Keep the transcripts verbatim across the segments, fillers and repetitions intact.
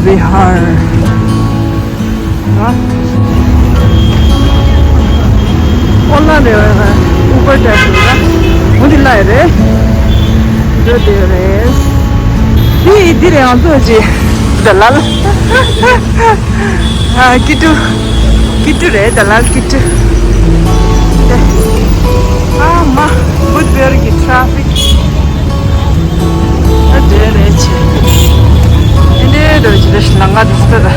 Vihar. ཨོ་ལ་རེད། Uber driver་རེད། འོ་འདི་ལ་རེད། འདི་འདི་རེད། འདི་འདི་རེད། ང་ཚོ་ཅི་ད་ལ་ལ། ཨ་ཀི་ཏུ། ཀི་ཏུ་རེད། ད་ལ་ཀི་ཏུ། ཨ་མ། བུད་བེར་གྱི་ཊ་ཕིག་ཨ་འདྲ་རེད་ཆེ། ཨེ་འདྲ་འདྲ་ཅི་རེད། ལ་ང་དུ་སྟ་ད།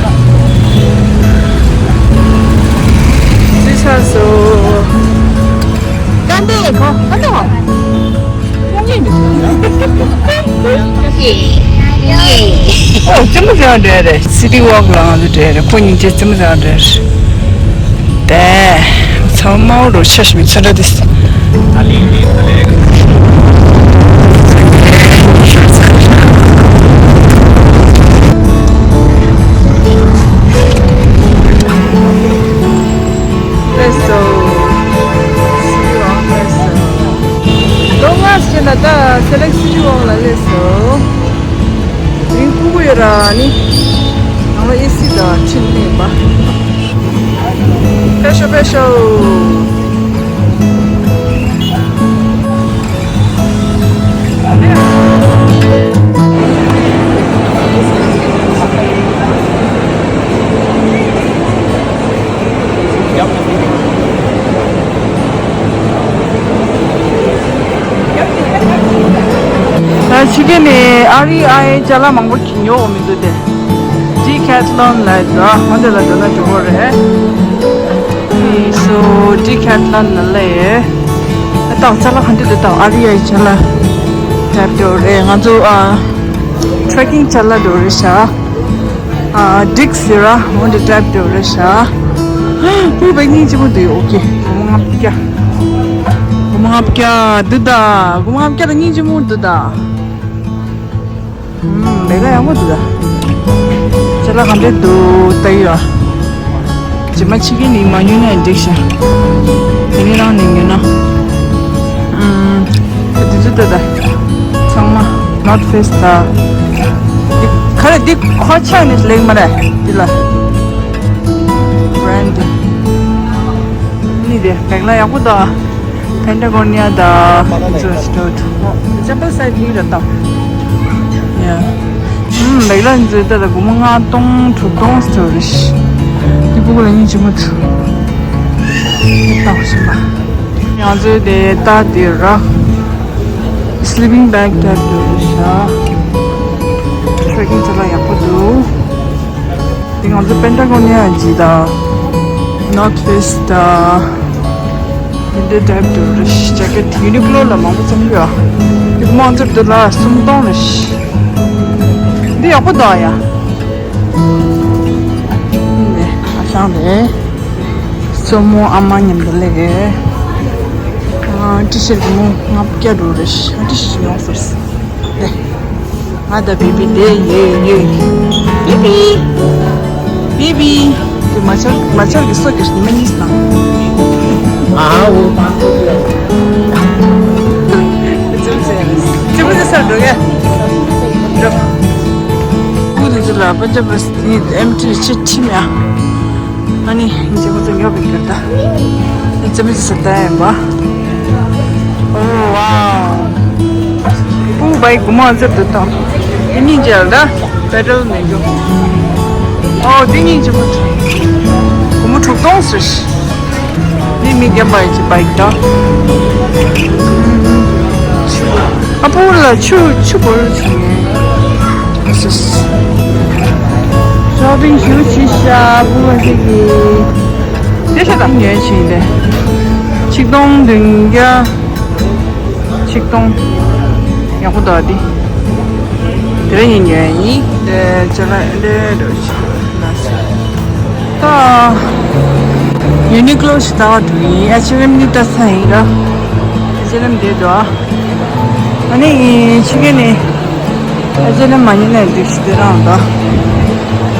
ཅི་ཆ་སོ། ཀན་ཏེ་ཁོ་ཨ་ཏོ། ཨོ་ཙི་མ་ཟ་འདྲ་རེད། City Walk་ལ་ང་ཚོ་འདྲ་རེད། ཁོ་གཉིས་ཆ་ཙི་མ་ཟ་འདྲ་རེད། དེ། ཚང་མ་རོ་ཆ་ཞིག་མི་ཚ་འདྲ་དེ། ལགས་སོ། སི་ཊི་ཝོག་ལགས་སོ། ལོ་ལྔ་ཕྱིན་ན་ད་སེ་ལེག་སི་ཊི་ཝོག་ལ་སླེབས་སོ། རིང་སྤུ་གུ་ཡོད་ར་ནི། ང་ལ་ཨེ་སི་དང་ཁྲིམས་མེད་པ། ཕེབས་ཤོག་ཕེབས་ཤོག་ད་ཕྱི་རྒྱལ་ནས་ཨ་རི་ཨ་ཡེ་ཅ་ལག་མང་པོ་ཉོ་འོང་མི་འདུག་སྟེ། Decathlon་ལ་འགྲོ། ཧོན་དེ་ལ་འགྲོ་ན་འགྲོ་གི་རེད། So Decathlon་ལ་ལས། ད་ཅ་ལག་ག་འདྲ་འདུག་ད་ཨ་རི་ཨ་ཡེ་ཅ་ལག་འདྲ་འདུག་རེད། ང་ཚོ་ཨ་ཊེ་རེག་ཀིང་ཅ་ལག་འདྲ་རེད་ཤག་ཨ་ཌིག་ཟེར་ར་འོ་འདི་ཊའིབ་འདྲ་རེད་ཤག་ཕུར་བ་སྙིང་རྗེ་མོ་འདུག་ཨོ་ཁེ། སྒོར་མོ་ལྔ་བརྒྱ། སྒོར་མོ་ལྔ་བརྒྱ་འདི་ད། སྒོར་མོ་ལྔ་བརྒྱ་ལ་སྙིང་རྗེ་མོ་འདུག་ད། ཧུམ། ལས་ཀ་ཡག་པོ་འདུག་ད། ཅ་ལག་ག་འདྲ་འདུག་ལྟ་ཡོད། རྗེས་མ་ཕྱི་རྒྱལ་ནས་མ་ཉོས་ན་འགྲིག་ཤག་དེ་ནས་རང་ནས་ཉོས་ན། ཨུམ། དེ་ཚོ་ལྟ་ད། ཚང་མ་North Face་ད། འདི་ག་རེ་འདི་ཁོ་ཆགས་ནས་ལེགས་མ་རེད་འདི་ལ། བྷ་རན་ཌི་འདི། ནི་དེ་བེག་ལ་ཡག་པོ་ད། Patagonia་ད། ཚོ་སི་ཊོར་དུ། ཅམ་པལ་སའིཛ་ནི་རེད་ད། ཡ། ཨུམ། ལེགས་ལ་འཛུལ་ལྟ་ད་སྒོར་མོ་ལྔ་སྟོང་དྲུག་སྟོང་ཟེར་རེད། འདི་ཕྲུ་གུ་ལ་སྙིང་རྗེ་མོ་འདུག་ལྟ་བཞིན་པ། ང་ཚོའི་དེ་ལྟ་དེ་ར། སི་ལི་པིང་བེག་ལྟ་དེ་རེད་ཤག་ཊེ་རེག་ཀིང་ཅ་ལག་ཡག་པོ་འདུག་དེ་ང་ཚོ་Patagonia་གྱི་ད། North Face་ད། འདི་འདྲའི་ཊའིབ་འདྲ་རེད། ཇེ་ཀེཊ་ཡུ་ནི་ཀློ་ལ་མང་པོ་བཙོང་གི་ཡོད། འདི་མང་ཚོར་འདི་ལ་སུམ་སྟོང་རེད། འདི་ཡག་པོ་འདུག་ཡ། ནས་ཨ་ཞང་རེད། སོ་མོ་ཨ་མ་མཉམ་དུ་སླེབས་རེད། ཨ་ཊི་ཤར་སྒོར་མོ་ལྔ་བརྒྱ་འགྲོ་རེད། ཨ་ཊི་ཤར་ཡོང་ཟེར། ལེ། ང་དང་བེ་བི་དེ་ཡོད་ཡོད། བེ་བི། བེ་བི། དེ་མ་ཆར་མ་ཆར་གི་སོ་གི་ཉི་མ་གཉིས་ན། ཨ་འོ། ཙི་མོ་ཟེར་སར་འགྲོ་ག་འགྲོ། ཁུ་དེ་ཚོ་ལ་པན་ཇབ་ར་སི་ཨེམ་ཊི་ཆེ་ཁྲིམ་ཡ། ཨ་ནི་ངས་ཁོ་ཚོ་ཉོ་བའི་སྐད་ད། ཨེ་ཙི་མི་ཟ་ད་ཡིན་པ། ཨོ་ཝའོ། པུ་བའི་གུ་མ་ཟེར་དུ་དང་། ཨེ་ནི་འཇལ་ད། པེ་ཏྲོལ་མེད་རྒྱུ། ཨོ་འདི་གཉིས་ཀྱི་མ། གུ་མ་དྲུག་སྟོང་ཟེར། འདི་མི་རྒན་པ་ཡི་གི་བའིག་ད། ཨ་ཕོ་ལ་ཆུ་ཆུ་བོར་ཆུ་ངེ། ཤོ་པིང་ཞུ་ཆི་ཤ་བུ་བ་ཞིག་གི། དེ་ཤ་དང་ཉོས་ཕྱིན་ཏེ། ཆིག་སྟོང་བདུན་བརྒྱ། ཆིག་སྟོང་། ཡག་པོ་འདུག་འདི། དེ་རིང་ཉོས་ཡིན། དེ་ཅ་ལག་འདྲ་འདྲ་ཞིག་ལ་ཟེར། ད། ཡུ་ནི་ཀློ་ཞིག་ལྟ་བ་འགྲོ་ཡིན། ཨེཆ་ཨེན་ཨེམ་ནི་ལྟ་ས་ཡིན་ར། ཨེཆ་ཨེན་ཨེམ་འདི་འདུག་ཨ། ཨ་ནི་ཕྱི་རྒྱལ་ནས་ཨེཆ་ཨེན་ཨེམ་མ་ཉོས་ན་འགྲིག་ཤི་དེ་རང་འདུག་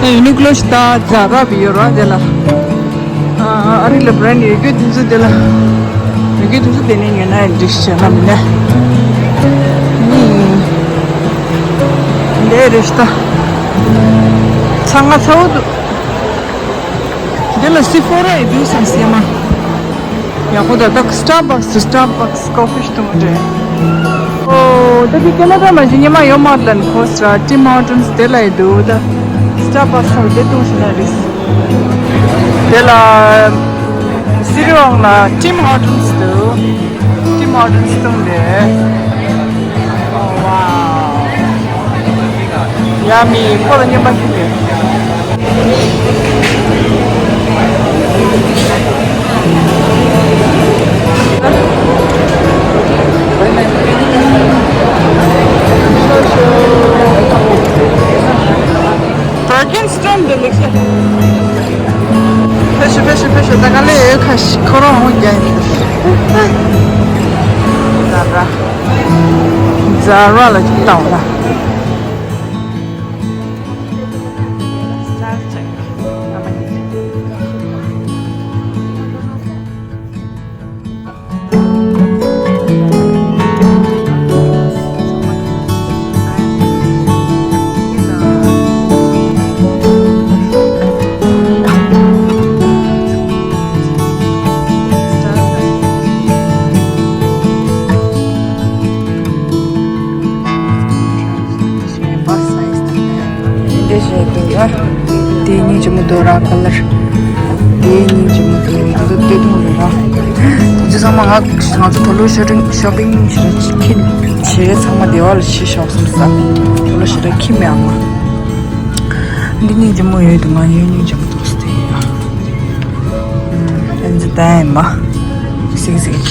ཨ་ཡུ་ནི་ཀློ་ཞིག་ལྟ་ཛ་ར་བི་ཡོད་ར་དེ་ལ། ཨ་རི་ལ་བྷ་རན་ཌི་ཡོད་རྒྱུ་དེ་ཚོ་དེ་ལ། ཡོད་རྒྱུ་དེ་ཚོ་དེ་ནས་ཉོས་ན་འགྲིག་ཤི་བྱས་ན་མི་ནས། ནི། འདི་རེད་ཤི་ད། ཚང་མ་ཚ་བོ་འདུག་འདི་ལ་སི་ཕོ་ར་ཡི་འདུག་སམ་སེ་མ། ཡག་པོ་ད་ད་སི་ཊར་བྷག་སི་སི་ཊར་བྷག་སི་ཀོ་ཕི་བཏུང་རེད། ཨོ་ད་དེ་ཁེ་ན་ཌ་མ་གཞི་ཉི་མ་ཡོད་མ་ལན་ཁོ་སི་ཊིམ་ཧོ་ཊལ་དེ་ལ་ཡི་འདུག་ད་སི་ཊར་བྷག་སི་ཧོ་དེ་བཏུང་ཞིག་ན་རེད། དེ་ལ་སི་རི་ཝང་ལ་ཊིམ་ཧོ་ཊལ་འདུག་ཊིམ་ཧོ་ཊལ་བཏུང་རེད། ཨོ་ཝའོ། ཡ་མི་ཁོ་ལ་སྙན་པ་ཁྱི་དེ། བྷར་གིན་སི་ཊོན་དེ་ལེགས་ཤ། ཕེ་ཤི་ཕེ་ཤི་ཕེ་ཤི་ད་ག་ལེ་ཡོད་ཁ་ཤི་ཁོ་རང་ཧོང་རྒྱ་ཡིན། ཛ་ར། ཛ་ར་ལ་ཅིག་བཏང་བ་ལ། འདི་བཞིན་དུ་ཡ། དེ་སྙིང་རྗེ་མོ་འདུག་ར་ཁ་ལར། དེ་སྙིང་རྗེ་མོ་འདུག་འདི་ཚོ་སྟོད་ཐུང་རེད་ར། འདི་ཚང་མ་ང་ང་ཚོ་དུ་ལུ་ཤོ་པིང་ཤོ་པིང་ཞེ་དྲག་ཁྱི་བྱས་ཚང་མ་སྡེ་བ་ལ་ཕྱིན་ཤོག་བསམ་ས། དུ་ལུ་ཤོ་པིང་ཁྱི་མེད་ཨ་མ། འདི་སྙིང་རྗེ་མོ་ཡོད་འདུག་ང་ཡོད་སྙིང་རྗེ་མོ་འདུག་སྟེ་ཡ། ཨེ་འཛི་ད་ཡིན་པ། སིག་སིག་བྱ།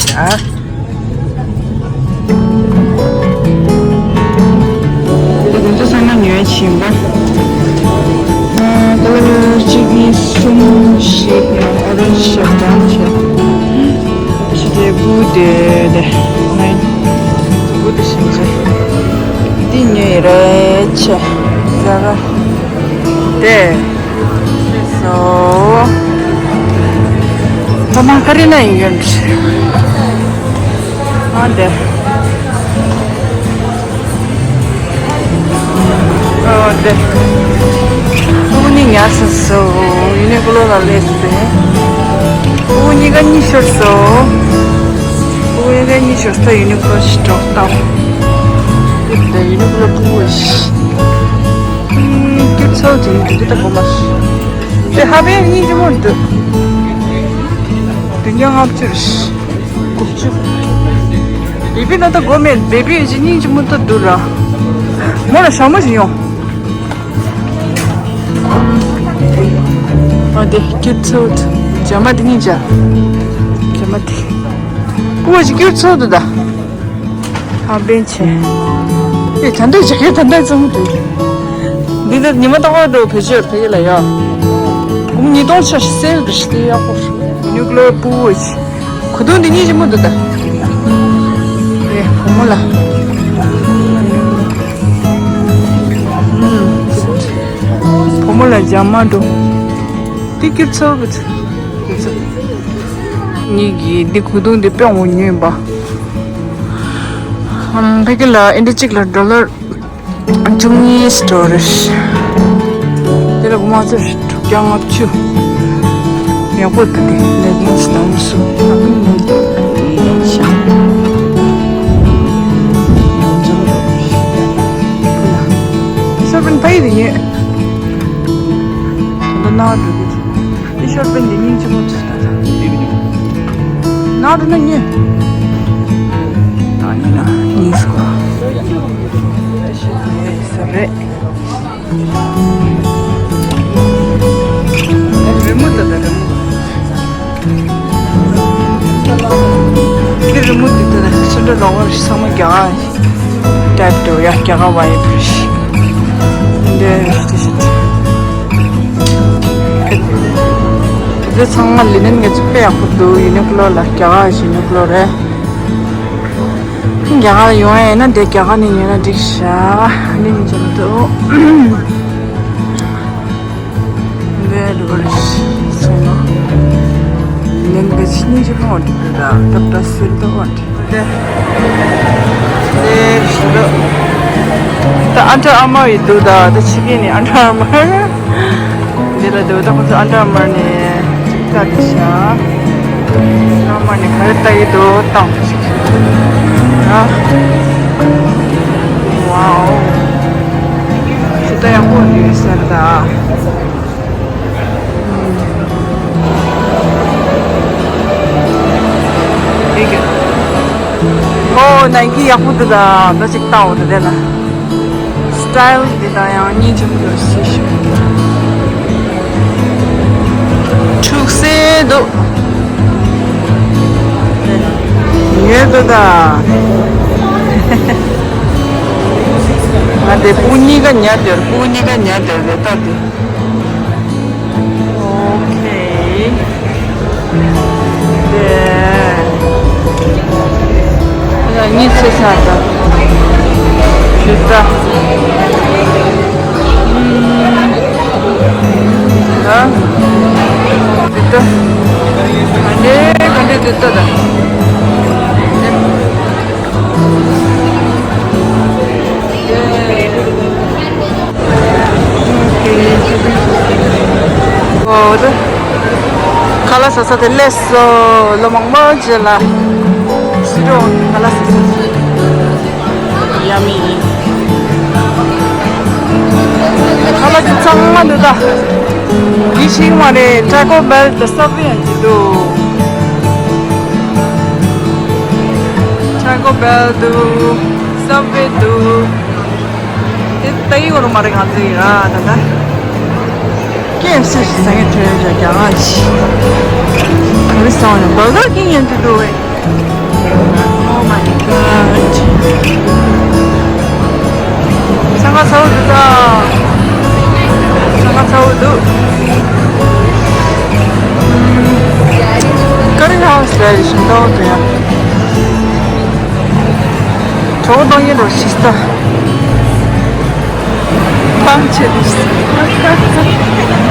དེ་ཚོ་ཚང་མ་ཉོས་ཕྱིན་པ། ཨ་ཀ་ལར་གཅིག་གཉིས་གསུམ་བཞི་ཡང་ཨོ་རེན་ཇི་ཞབས་བྲང་བྱས། ཕྱི་དེ་བུ་དེ་དེ་ནས་བུ་དེ་ཞིམ་ཆེ། འདི་ཉོས་རེད་ཆེ། ཟ་ག་དེ། སོ། ད་མ་ཀ་རི་ན་ཡིན་ཡོད། ཨ་འདི། ཨ་འདི། ཨུ་ནི་ཉར་སོང་སོ། ཡུ་ནི་ཀློ་ལ་སླེབས་ཏེ། ཨུ་གཉིས་ཀ་གཉིད་ཤོར་སོ། ཨུ་གཉིས་ཀ་གཉིད་ཤོར་སོ། ཡུ་ནི་ཀློ་ཞིག་འགྲོགས་བཏང་། འདི་ཡུ་ནི་ཀློ་ཕྲུ་གུ་ཞིག་སྐྱུར་ཚལ་དེ་འདི་ལྟ་གོ་མ་སོང་། དེ་ཧ་པའི་སྙིང་རྗེ་མོ་འདུག་བདུན་བརྒྱ་ལྔ་བཅུ་རེད། དགུ་བཅུ། བེ་བི་ན་ད་གོ་མེད། བེ་བི་ཡི་སྙིང་རྗེ་མོ་ད་འདུག་ར། མོ་ལ་ཞྭ་མོ་ཞིག་ཡོང་། ཨ་དེ་སྐྱུར་ཚལ་འདུག་ཇ་མ་དེ་སྙིང་རྗེ། ཇ་མ་དེ། ཕྲུ་གུ་ཞིག་སྐྱུར་ཚལ་འདུག་ད། ཧ་པན་ཆེ། ཨེ་ད་འདོད་ཅིག་ཨེ་ད་འདོད་ཙམ་དུ། འདི་ལ་ཉི་མ་ཏོག་ཏོག་བེད་སྤྱོད་བེད་ལ་ཡ། འུམ་ཉིས་སྟོང་ཆ་སེལ་གི་ཤི་ཡག་པོ། ནིའུ་ཀློ་པུ་ཆེ། གོས་ཐུང་འདི་གཉིས་ཀྱི་མོ་འདུག་ད། ཨེ་བུ་མོ་ལ། ཨུམ། བུ་མོ་ལ་ཇ་མ་འགྲོ། འདི་སྐྱུར་ཚལ་གི་ཚལ། གཉིས་ཀྱིས་འདི་གོས་ཐུང་འདི་དཔེ་འོ་ཉོས་པ། ཨམ་ཕ་གི་ལ་ཨིན་ཌི་གཅིག་ལ་ཌོ་ལར་བཅུ་གཉིས་སྟོར་རེད། དེ་ལ་དགོས་མ་ཚོར་དྲུག་བརྒྱ་ལྔ་བཅུ། ཡག་པོ་འདུག་དེ་ལེག་གིན་སི་དང་སུ་ཨ་མི་ཡིན་ཤག་ཤར་བན་ཕ་ཡི་དེ་ཉོས། ད་ལྟ་ན་འགྲོ་གི། དེ་ཤོར་པན་དེ་སྙིང་རྗེ་མོ་ཚོ་ད་ད། ན་རུ་ན་ཉེ། ད་ཉེ་ན་ཉེ་སོ། ས་རེད། རི་མོ་ད་ད་རི་མོ། དེ་རི་མོ་དེ་ད་ད་ཆུ་འདྲ་རོང་བར་ཚང་མ་རྒྱ་གར། ཊའིབ་ཏུ་ཡ་རྒྱ་གར་བ་ཡི་བྲིས། འདི་འདི་ཤི་ཏི། འདི་ཚང་མ་ལི་ནན་གྱི་ཚིག་དཔེ་ཡག་པོ་འདུག་ཡུ་ནི་ཀློ་ལ་རྒྱ་གར་ཡུ་ནི་ཀློ་རེད། རྒྱ་གར་ཡོང་ཡ་ཡིན་ན་འདི་རྒྱ་གར་ནས་ཉོས་ན་འགྲིག་ཤག་འདི་ནི་ཅི་མི་འདུག་འདི་འདྲ་བ་རེད། སོང་ན། ལན་ག་ཅི་ནི་ཅི་མོ་འདི་འདུག་ད་ཏབ་ཏ་སིལ་ཏོ་འདི། དེ་ཞིག་ལ། ད་ཨན་ཌར་ཨར་མར་ཡི་འདུག་ད་ད་ཕྱི་རྒྱལ་ནས་ཨན་ཌར་ཨར་མར། འདི་ལ་འདུག་ད་ཁོ་ཚོ་ཨན་ཌར་ཨར་མར་ནས་ཅིག་ལྟ་དེ་ཤ། ཨན་ཌར་ཨར་མར་ནས་ག་རེ་ལྟ་ཡི་འདུག་ལྟ་ཅིག་ཨ། ཝའོ། ཇི་ལྟ་ཡག་པོ་འདུག་ཟེར་ད། ཨོ་ནའི་ཀི་ཡག་པོ་འདུག་ད། ད་ཅིག་ལྟའོ་ད་དེ་ལ། སི་ཊའིལ་འདི་དང་ཡང་གཉིས་ཆེན་པོ་ཞིག་ཞུ། འཁྲུག་སེ་འདུག་ཡོད་འདུག་ད། ང་དེ་སྤུ་གུ་གཉིས་ཀ་ཉལ་དེར་སྤུ་གུ་གཉིས་ཀ་ཉལ་དེར་རེད་ད་དེ། ཨོ་ཁེ། དེ། ཡ་གཉིས་ཚེ་ས་ད། ཞུ་ད། ཨུམ། ཨ། དེ་ད། ག་འདྲས་ག་འདྲས་དེ་ད་ད། ཨོ་རེད། ཁ་ལག་ཟ་ས་དེ་སླེབས་སོང་། ལོ་མང་པོ་རྗེས་ལ་སི་རོ་ཁ་ལག་ཟ་ས། ཡ་མི། ཁ་ལག་དེ་གཙང་མ་འདུག་ད། འདི་ཞིག་མ་རེད། ཊ་ཀོ་བེལ་དང་སབ་ཝེ་ཡང་འདི་འདུག་ཊ་ཀོ་བེལ་འདུག་སབ་ཝེ་འདུག་དེ་ལྟ་ཡི་འོ་རུ་མ་རེད་ང་ཚོའི་ར་ད་ལྟ། ཀེ་ཨེཕ་སི་ཞིག་ཟ་མཁན་ཐོན་ཡོད་ཀྱང་ང་ཞིག་ག་རེ་ཟ་བ་ཡང་བར་གར་ཀིང་ཡང་དུ་འདུག་བས། Oh my god. ས་ཁ་ཚ་བོ་འདུག་ད། ས་ཁ་ཚ་བོ་འདུག་ཀ་རི་ཧའུ་སི་རེད་ཞིང་ཏོག་དེ་ཡང་། གྲོགས་གཏོང་ཡིན་འགྲོ་ཤི་སྟ། ཐང་ཆད་དུས།